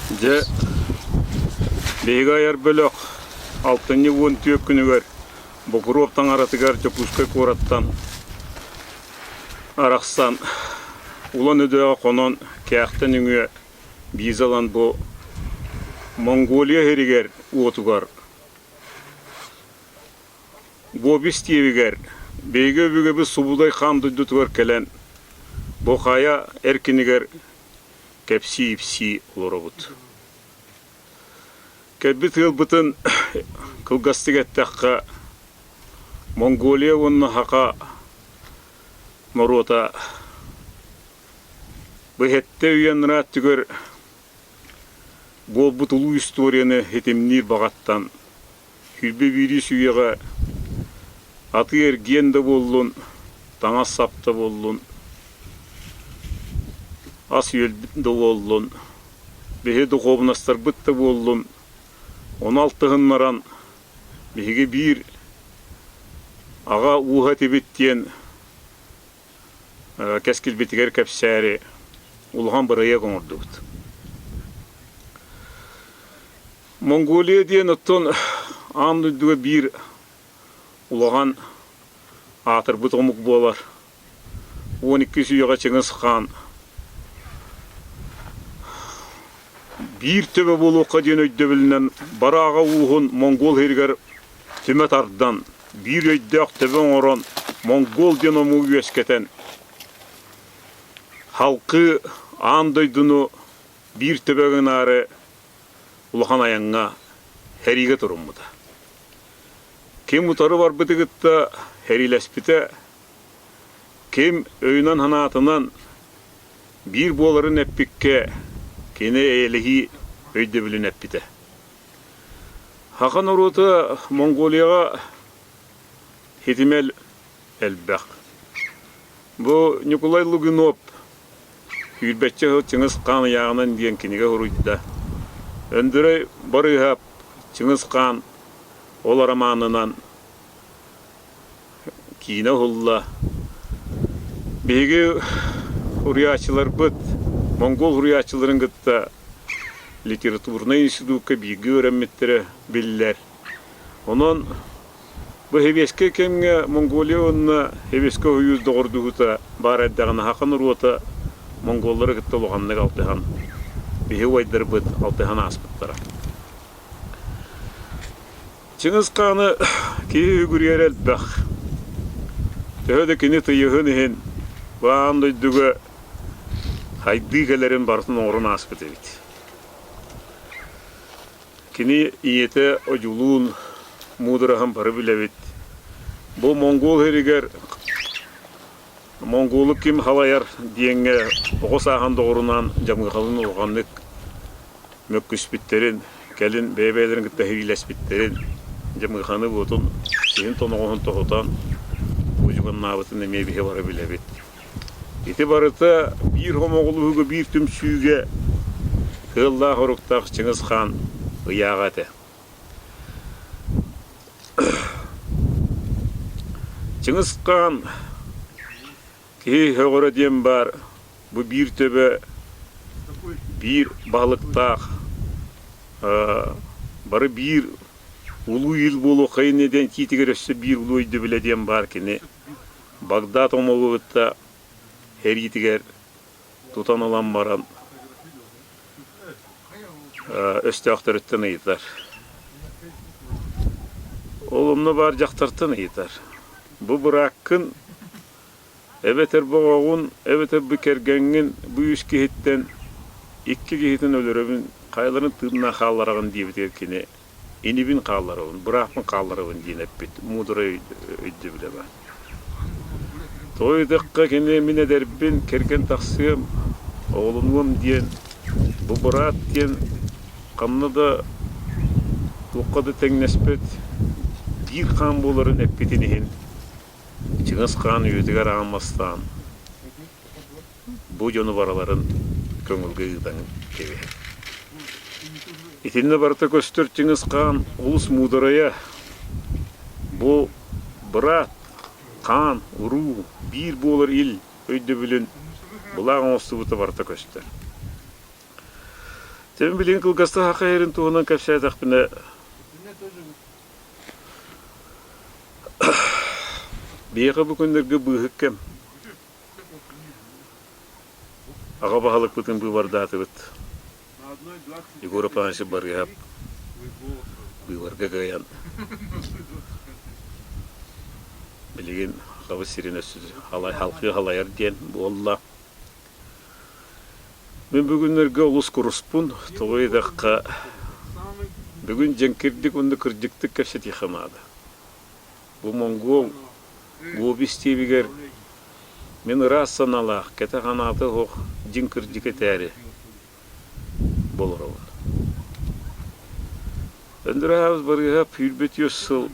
Дьэ, биһиги айар бөлөх алтынньы 14 күнүгэр Бокуруоп таҥаратыгар Дьокуускай куораттан арахсан Улан-Үдэҕэ хонон Кээхтэн үҥүө виза ылан бу Монголия иһиригэр уотугар Гоби истиэбигэр биһиги өбүгэбит Субудай хаан дойдутугар кэлэн бу хайа эркинигэр кэпсии-ипсии олоробут. Кэлбит ыалбытын кылгастык эттэххэ, Монголия уонна Саха норуота бу сэттэ үйэ анараа өттүгэр буолбут улуу историяны ситимниир баҕаттан 21 үйэҕэ атыы-эргиэн да буоллун, таҥас-сап да буоллун, ас-үөл да буоллун, биһи духуобунастарбыт да буоллун, ону алтыһыннаран биһиги биир аҕа ууһа этибит диэн кэскилбитигэр кэпсээри улахан бырайыак оҥордубут. Монголия диэн оттон аан дойдуга биир улахан аатырбыт омук буолар. 12 үйэҕэ Чыҥыс Хаан биир төбө буолуохха диэн өйдөбүлүнэн бары аҕа ууһун монгол иһигэр түмэ тардан, биир өйдөөх төбө оҥорон, монгол диэн омугу үөскэтэн, халкы аан дойдуну биир төбө гынаары улахан айаҥҥа сэриигэ туруммута. Ким утары барбыты кытта сэриилэспитэ, ким өйүнэн-санаатынан биир буоларын эппиккэ кини эйэлэһии өйдөбүлүн эппитэ. Саха норуота Монголияҕа ситимэл элбэх. Бу Ньукулай Лугинов Сүүрбэччэ сыл Чыҥыс Хаан ыйааҕынан диэн кинигэ суруйда. Өндөрөй Барыыһап Чыҥыс Хаан ол арамаанынан киинэ уһулла. Биһиги суруйааччыларбыт монгол суруйааччыларын кытта литературнай институкка бииргэ үөрэммиттэрэ биллэр. Онон Бу сэбиэскэй кэмҥэ Монголия уонна Сэбиэскэй Сойуус доҕордоһуута баар эрдэҕинэ саха норуота монголлары кытта улаханнык алтыһан, биһи убайдарбыт алтыһан ааспыттара. Чыҥыс Хааны киһи үгүрүйэрэ элбэх. Төһө да кини тыйыһын иһин бу аан дойдуга хайдыы кэлэрин барытын оҥорон ааспыт эбит. Кини ийэтэ Одьулуун муудараһын бары билэбит. Бу монгол сиригэр монголу ким халайар диэҥҥэ оҕо сааһын доҕорунаан Дьамыахалыын улаханнык мөккүспүттэрин, кэлин бэйэ-бэйэлэрин кытта сэриилэспиттэрин, Дьамыаханы уотун сиһин тоноҕоһун тоһутан уодьуганнаабытын эмиэ биһи бары билэбит. Ити барыта биир хомоҕолуһууга, биир түмсүүгэ кыаллаах-оруктаах Чыҥыс Хаан ыйааҕа этэ. Чыҥыс Хаан киһи сөҕөрө диэн баар, бу биир төбө биир баһылыктаах бары биир улуу ил буолуоххайын диэн киитигэр өссө биир улуу өйдөбүлэ диэн баар кини Багдад омугу кытта сэриитигэр тутан ылан баран өстөөхтөрүттэн ыйытар. Ол онно баар дьахтартан ыйытар. Бу бырааккын эбэтэр бу оҕоҕун, эбэтэр бу кэргэҥҥин бу үс киһиттэн икки киһитин өлөрөбүн, хайаларын тыыннаах хааллараҕын диэбитигэр кини инибин хаалларабын, бырааппын хаалларабын диэн эппит муударай өйдөбүлэ баар. Тоҕо диэтэххэ кини мин эдэрбин, кэргэн тахсыам, оҕолонуом диэн, бу быраат диэн ханна да туохха да тэҥнэспэт биир хаан буоларын эппитин иһин Чыҥыс Хаан үйэтигэр аан бастаан бу дьону барыларын көҥүлгэ ыытан кэбиһэр. Итиннэ барыта көстөр Чыҥыс Хаан олус муударайа бу быраат, хаан, уруу, биир буолар ил өйдөбүлүн былаах оҥостубута барыта көстөр. Дьэ, билигин кылгастык саха сирин туһунан кэпсээтэхпинэ, биһиэхэ бу күннэргэ быыһык кэм. Аҕа баһылыкпытын быыбардаатыбыт. Егор Иванович Барыһап быыбарга кыайан билигин Сахабыт сирин өссө халҕыы халайар диэн буолла. Мин бүгүннэргэ олус куруспун, тоҕо диэтэххэ, бүгүн дьэҥкирдик уонна кырдьыктык кэпсэтиэххэ наада. Бу монгол Гоби истиэбигэр мин ыраас санаалаах, кэтэх анаата суох дьиҥ кырдьык этээри болоробун. Өндөрөһөбүс Барыыһап 24 сыл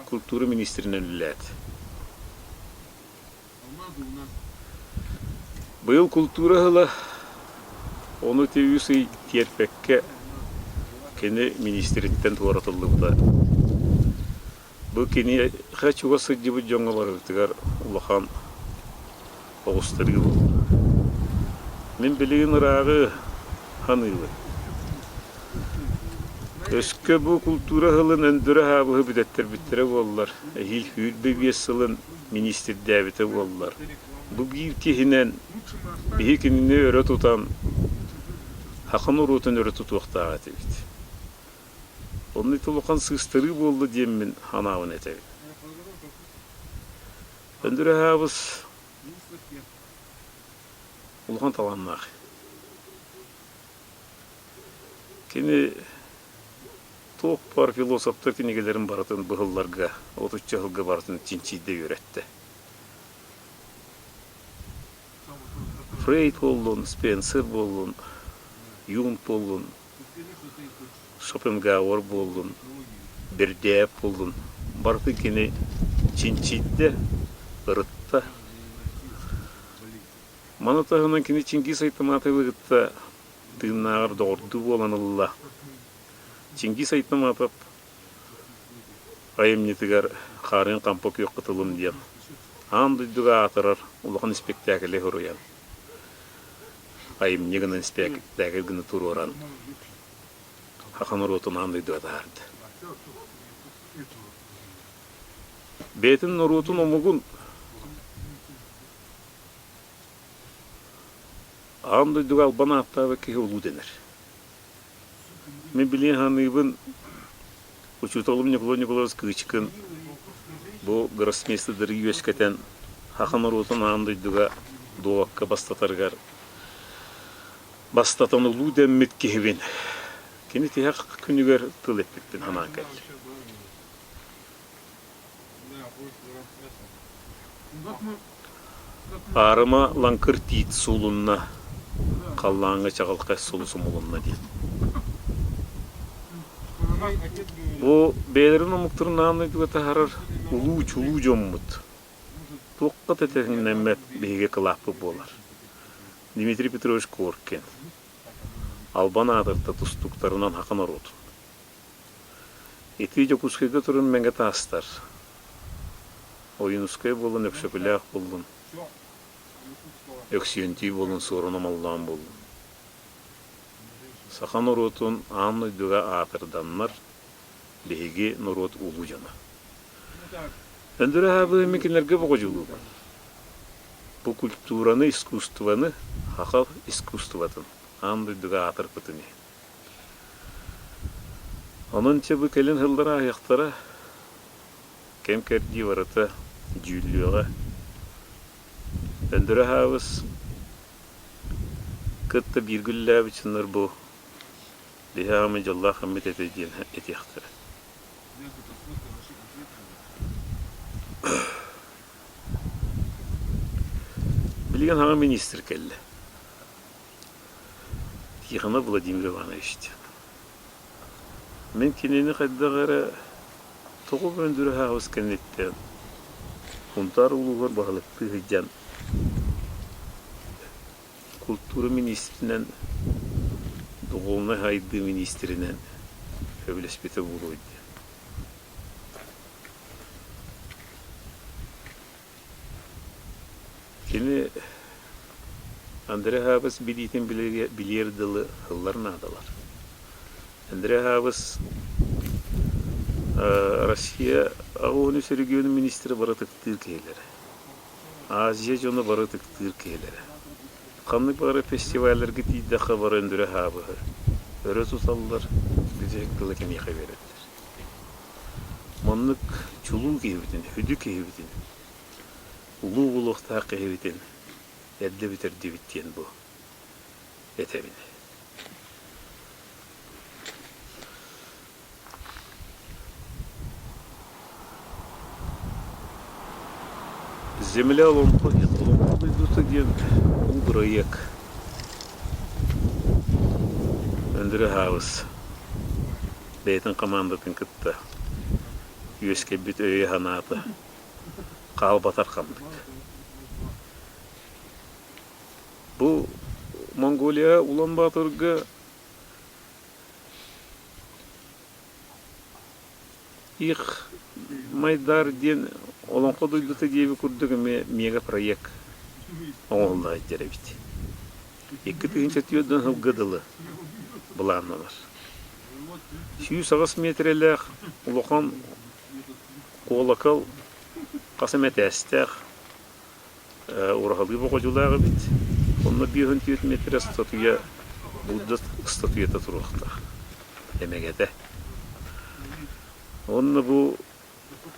культура министринэн үлэлээтэ. Быйыл култуура ыла, ону ити үс ый тиэрпэккэ кини миниистириттэн туоратыллыбыта. Бу киниэхэ чугас сылдьыбыт дьоҥҥо барыбытыгар улахан оҕустарыы буолла. Мин билигин ырааҕы саныыбын. Өскө бу култуура сылын өндөрө аһаабыһы бүтэттэрбиттэрэ буоллар, эһиил 25 сылын миниистирдээбитэ буоллар, бу биир киһинэн биһи кинини өрө тутан саха норуотун өрө тутуохтаах этибит. Онно ити улахан сыыстарыы буолла диэммин санаабын этэбин. Өндөрө аһаабыс улахан талааннаах. Кини туох баар философтар кинигэлэрин барытын быһылларга, отучча сылга барытын чинчийдэ үөрэттэ. Фрейд буоллун, Спенсер буоллун, Юнг буоллун, Шопенгауэр буоллун, Бердяев буоллун, барытын кини чинчийдэ, ырытта. Маны таһынан кини Чингиз Айтматовы кытта тыыннааҕар доҕордуу буолан ылла. Чингиз Айтматов айымньытыгар «Хаарыан хампа күөх кытылым» диэн аан дойдуга аатырар улахан испэктээкили суруйан, айымньы гынан испэктээкил гына туруоран саха норуотун аан дойдуга таһаарда. Бэйэтин норуотун омугун Аан дойдуга албан ааттаабыт киһи улуу дэнэр. Мин билигин саныыбын, учууталым Ньукулай Ньукулаевич Кычкин бу гроссмейстердары үөскэтэн саха норуотун аан дойдуга дуобакка бастатарыгар бастатан улуу дэммит киһибин. Кини тиһэх күнүгэр тыл эппиппин санаан кэллим. Аарыма лаҥкыр тиит суулунна, халлааҥҥа чаҕылхай сулус умулунна диэн. Бу бэйэлэрин омуктарын аан дойдуга таһаарар улуу чулуу дьоммут. Туохха да тэҥнэммэт биһиги кылааппыт буолар. Дмитрий Петрович Коркин албан аатырда тустууктарынан саха норуотун. Ити Дьокуускайга туран мэҥэ таастар, Ойуунускай буоллун, Өксөкүлээх буоллун, Өксүөнтүй буоллун, Суорун Омоллоон буоллун. Саха норуотун аан дойдуга аатырданнар, биһиги норуот улуу дьоно. Өндөрө аһаабыһыммын кинилэргэ боҕодьулуубун. Бу культураны, искусствоны, саха искусствотын аан дойдуга аатырпытын иһин. Онон чэ бу кэлин сыллар ааһыахтара, кэм-кэрдии барыта дьүүллүөҕэ. Өндөрө аһаабыс кытта бииргэ үлэлээбит дьоннор бу биһи аҕаммыт дьоллоох гыммыт этэ диэн этиэхтэрэ. Билигин саҥа министр кэллэ. Тихонов Владимир Иванович диэн. Мин кинини хайдах эрэ тоҕо Өндүрэ Хаабыс кэнниттэн Сунтаар улууһугар баһылыктыы сылдьан култуура миниистиринэн, духовнай сайдыы миниистиринэн сөбүлэспитэ буолуо диэн. Кини Андрей Хаабыс билиитин билиэр дылы ыллар наадалар. Андрей Аһаабыс Россия 83 регионун министрэ бары ытыктыыр киһилэрэ. Азия дьоно бары ытыктыыр киһилэрэ. Ханнык баҕарар фестивалларга тиийдэххэ бары Өндөрө Аһаабыһы өрө туталлар, бүтэһик тылы киниэхэ биэрэллэр. Маннык чулуу киһибитин, сүдү киһибитин, улуу буолуохтаах киһибитин эрдэ бүтэрдибит диэн бу этэбин. Земля Олоҥхо диэн Олоҥхо дойдута диэн уу бырайыак Өндөрө Хаабыс бэйэтин хамаандатын кытта үөскэйбит өйө-санаата хаалбатар ханнык. Бу Монголия Улан-Баторга Их Майдар диэн олоҥхо дойдута диэбит курдук эмиэ мега-проект оҥоһулла сылдьар эбит. 2004 сылга дылы былааннанар. 108 миэтэрэлээх улахан куолакал хас эмэ этээстээх ураһалыы боҕодьулаах эбит. Онно 54 миэтэрэ статуя Будда статуята туруохтаах. Эмэгэтэ. Уонна бу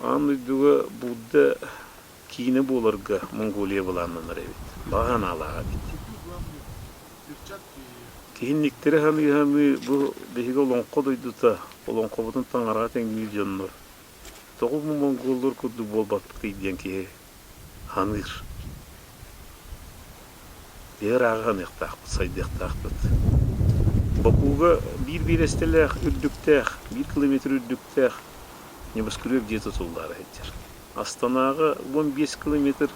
аан дойдуга Будда киинэ буоларга Монголия былааннанар эбит. Баҕа санаалаах эбит. Киһинниктэри саныы-саныы бу биһиги олоҥхо дойдута, олоҥхобутун таҥараҕа тэҥниир дьоннор тоҕо бу монголлар курдук буолбаппытый диэн киһи саныыр. Ыарааҕы саныахтаахпыт, сайдыахтаахпыт. Бакуга биир биэрэстэлээх үрдүктээх, биир километр үрдүктээх небоскреб дьиэ тутуллаары сылдьар. Астанаҕа 15 километр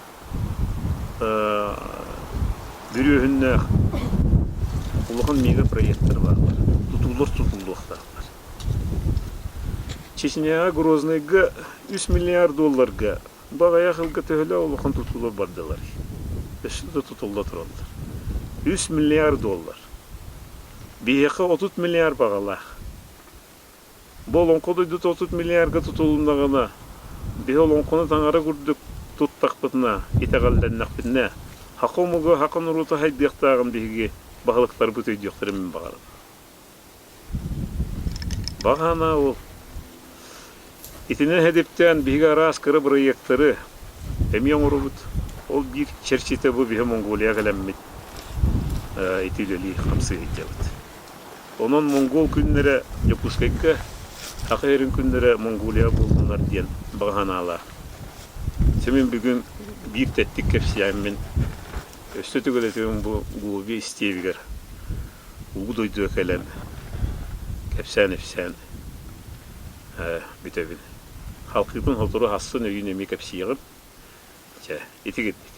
бүрүөһүннээх улахан мегапроекттар бааллар. Тутуулар тутуллуохтаахтар. Чечняҕа Грознайга 3 миллиард долларга Бу аҕыйах сылга төһөлөөх улахан тутуулар бардылар? Өссө да тутулла тураллар. 3 миллиард доллар. Биһиэхэ 30 миллиард баҕалаах. Бу олоҥхо дойдута 30 миллиарга тутулуннаҕына, биһи олоҥхону таҥара курдук туттахпытына, итэҕэллэннэхпитинэ, саха омуга, саха норуота сайдыахтааҕын биһиги баһылыктарбыт өйдүөхтэрин мин баҕарабын. Баҕана ол. Итинэн сэдиптээн биһиги араас кыра бырайыактары эмиэ оҥоробут. Ол биир чэрчитэ бу биһи Монголияҕа кэлэммит ити үлэлии хамсыы сылдьабыт. Онон монгол күннэрэ Дьокуускайга, Саха сирин күннэрэ Монголияҕа буоллуннар диэн баҕа санаалаах. Мин бүгүн биир тэттик кэпсээммин өссө төгүл бу Гоби истиэбигэр улуу дойдуга кэлэн кэпсээн-ипсээн бүтэбин. Халкыытын сотору хассын өйүүн эмиэ кэпсиэҕим. Чэ, ити курдук.